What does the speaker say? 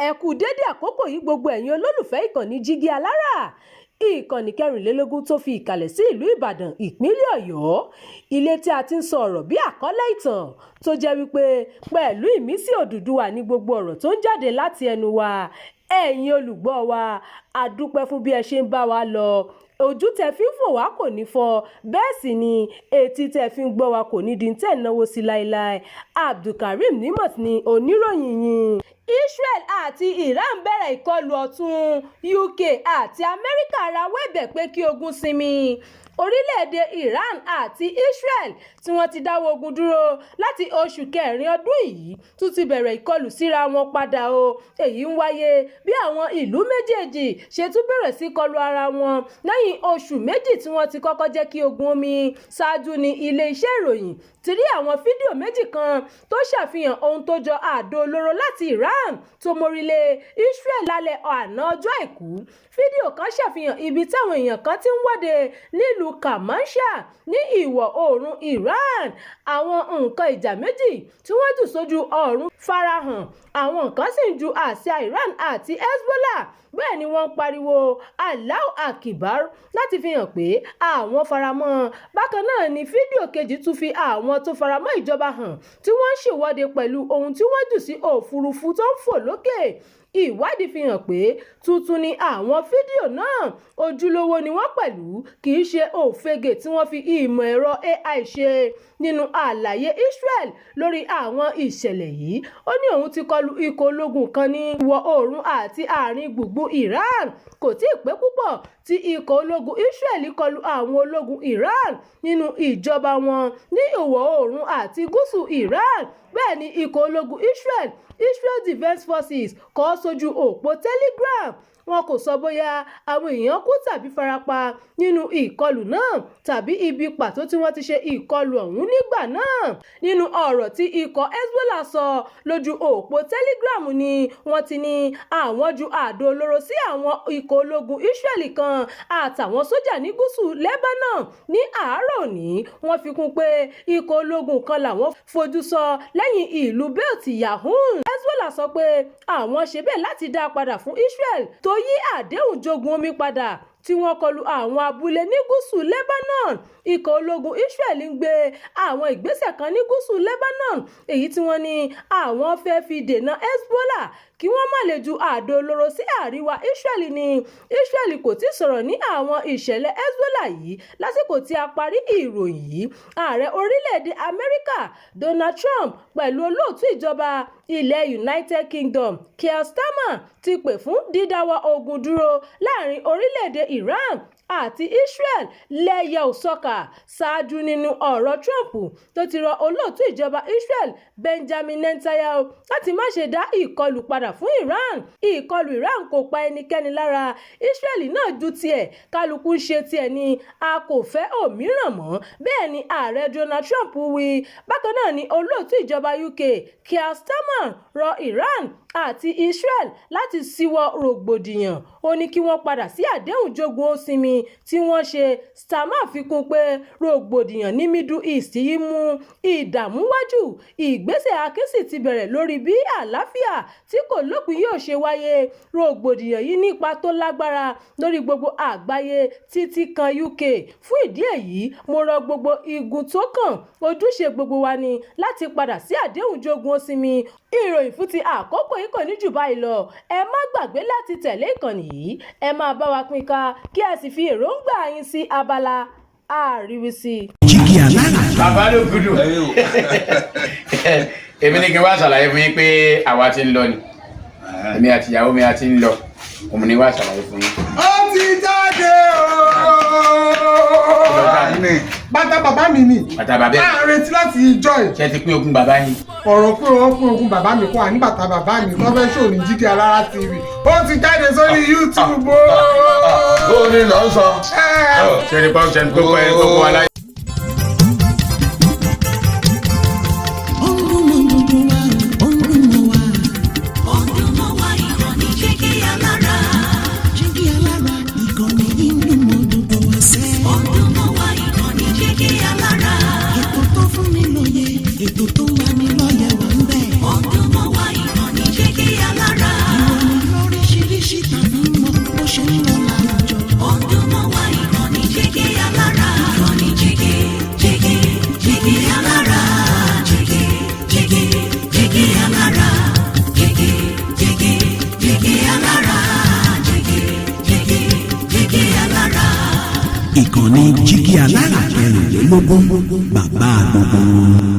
Ẹ kú dédé àkókò yìí, gbogbo ẹ̀yin olólùfẹ́ ìkànnì Jígí Alára, ìkànnì 24 tó fi ìkàlẹ̀ sí ìlú Ìbàdàn, ìpínlẹ̀ Ọ̀yọ́, ilé tí a ti ń sọ ọ̀rọ̀ bí àkọlé ìtàn tó jẹ́ wípé pẹ̀lú ìmísí Odùduwà ní gbogbo ọ̀rọ̀ tó ń jáde láti ẹnu wa. Ẹ̀yin olùgbọ́ wa, a dúpẹ́ fún bí ẹ ṣe ń bá wa lọ. Ojú tẹ fi ń fò wá kò ní fọ́, bẹ́ẹ̀ sì ni etí tẹ fi ń gbọ́ wa kò ní di tẹ̀ náwó sí láéláé. Abdulkareem Nimot ni oníròyìn yín. Israel àti Iran bẹ̀rẹ̀ ìkọlù ọ̀tún, UK àti Amẹ́ríkà rawọ́ ẹ̀bẹ̀ pé kí ogun sinmi. Orílẹ̀-èdè Iran àti Israel tí wọ́n ti dáwọ́ ogun dúró láti oṣù kẹrin ọdún yìí tún ti bẹ̀rẹ̀ ìkọlù síra wọn padà o. Èyí ń wáyé bí àwọn ìlú méjèèjì ṣe tún bẹ̀rẹ̀ sí kọlu ara wọn lẹ́yìn oṣù 2 tí wọ́n ti kọ́kọ́ jẹ́ kí ogun omi ṣáájú. Ní ilé-iṣẹ́ ìròyìn ti rí àwọn fídíò méjì kan tó ṣàfihàn ohun tó jọ àdó olóró láti Iran tó mórílẹ̀ Israel lálẹ́ àná ọjọ́ Àìkú. Fídíò kan ṣàfihàn ibi táwọn èèyàn kan ti ń wọ́de nílùú Kermanshah ní ìwọ̀ oòrùn Iran. Àwọn nǹkan ìjà méjì tí wọ́n jù sójú ọ̀run farahàn, àwọn kan sì ń ju àsíá Iran àti Hezbollah, bẹ́ẹ̀ ni wọ́n ń pariwo "Allahu Akbar" láti fi hàn pé àwọn faramọ́. Bákan náà ni fídíò kejì tún fi àwọn tó faramọ́ ìjọba hàn tí wọ́n ń ṣèwọ́de pẹ̀lú ohun tí wọ́n jù sí òfurufú tó ń fò lókè. Ìwádìí fi hàn pé tuntun ni àwọn fídíò náà, ojúlówó ni wọ́n pẹ̀lú, kì í ṣe òfegè tí wọ́n fi ìmọ̀ ẹ̀rọ AI ṣe. Nínú àlàyé Israel lórí àwọn ìṣẹ̀lẹ̀ yìí, ó ní òun ti kọlu ikọ̀ ológun kan ní ìwọ̀ oòrùn àti àárín gbùngbùn Iran. Kò tí ì pẹ́ púpọ̀ tí ikọ̀ ológun Israel kọlu àwọn ológun Iran nínú ìjọba wọn ní ìwọ̀ oòrùn àti gúúsù Iran. Bẹ́ẹ̀ ni ikọ̀ ológun Israel, Israel Defense Forces, kọ sójú òpó Telegram. Wọn kò sọ bóyá àwọn èèyàn kú tàbí farapa nínú ìkọlù náà tàbí ibi pàtó tí wọ́n ti ṣe ìkọlù ọ̀hún nígbà náà. Nínú ọ̀rọ̀ tí ikọ̀ Hezbollah sọ lójú òpó Telegram ni wọ́n ti ní àwọn ju àdó olóró sí àwọn ikọ̀ ológun Israel kan àtàwọn sójà ní gúúsù Lebanon ní àárọ̀ òní. Wọ́n fi kún pé ikọ̀ ológun kan làwọn fojú sọ lẹ́yìn ìlú Beit Yahun. Hezbollah sọ pé àwọn ṣe bẹ́ẹ̀ láti dá a padà fún Israel tó yí àdéhùn jogun omi padà tí wọ́n kọlu àwọn abúlé ní gúúsù Lebanon. Ikọ̀ ológun Israel ń gbé àwọn ìgbésẹ̀ kan ní gúúsù Lebanon, èyí tí wọ́n ní àwọn fẹ́ fi dènà Hezbollah kí wọ́n má lè ju àdó olóró sí àríwá Israel ní. Israel kò tí sọ̀rọ̀ ní àwọn ìṣẹ̀lẹ̀ Hezbollah yìí lásìkò tí a parí ìròyìn yìí. Ààrẹ orílẹ̀-èdè Amẹ́ríkà Donald Trump pẹ̀lú olóòtú ìjọba ilẹ̀ United Kingdom Keir Starmer ti pè fún dídáwọ́ ogun dúró láàrin orílẹ̀-èdè Iran àti Israel lẹ́yẹ-ò-sọkà. Ṣáájú nínú ọ̀rọ̀ Trump tó ti rọ olóòtú ìjọba Israel Benjamin Netanyahu láti má ṣe dá ìkọlù padà fún Iran. Ìkọlù Iran kò pa ẹnikẹ́ni lára, Israel náà ju tiẹ̀, kálukú ń ṣe tiẹ̀ ni, a kò fẹ́ òmíràn mọ́, bẹ́ẹ̀ ni ààrẹ Donald Trump wí. Bákan náà ni olóòtú ìjọba UK Keir Starmer rọ Iran àti Israel láti ṣíwọ́ rògbòdìyàn. Ó ní kí wọ́n padà sí àdéhùn jogun ó sinmi tí wọ́n ṣe. Starmer fi kún pé rògbòdìyàn ní Middle East yìí mú ìdààmú wájú, ìgbésẹ̀ akin sì ti bẹ̀rẹ̀ lórí bí àlàáfíà tí kò lópin yóò ṣe wáyé. Rògbòdìyàn yìí nípa tó lágbára lórí gbogbo àgbáyé títí kan UK. Fún ìdí èyí, mo rọ gbogbo igun tó kàn, ojúṣe gbogbo wa ni láti padà sí àdéhùn jogun ó sinmi. Ìròyìn fún ti àkókò yìí kò ní jù báyìí lọ. Ẹ má gbàgbé láti tẹ̀lé ìkànnì yìí, ẹ máa bá wa pín ká, kí ẹ sì fi èròǹgbà yín sí abala àríwísí. Jígí Alára. Bàbá ló gudu. Èmi ní kí n wá ṣàlàyé fún yín pé àwa ti ń lọ ni, èmi àti ìyàwó mi a ti ń lọ. Òun ni wá ṣàlàyé fún yín. Ó ti jáde ooo. Bàtà bàbá mi ni. Bàtà bàbá ẹ̀. À ń retí láti ìjọ ẹ̀. Ṣé ti pín ogún bàbá yín? Ọ̀rọ̀ pé wọ́n pín ogún bàbá mi kọ́, àní bàtà bàbá mi tó fẹ́ ṣòro ní Jígí Alára TV, ó ti jáde sórí YouTube ooo. Ó ní lọ sọ. Ṣé ní pọ́n ṣe ní gbogbo ẹ̀ gbogbo wa láyé. Ó ń dún mọ́ gbogbo wa, ó ń dún mọ́ wa. Ó ń dún mọ́ wa, ìkànnì Jígí Alára. Jígí Alára, ìkànnì yìí ń dún mọ́ gbogbo wa sẹ́. Ó ń dún mọ́ wa, ìkànnì Jígí Alára. Ètò tó fún ni lóye, ètò tó ń lani lọ́yẹ̀ wà ń bẹ̀. Ó ń dún mọ́ wa, ìkànnì Jígí Alára. Ìròyìn. Ìkànnì Jígí Alára 24, bàbá gbogbo wọn.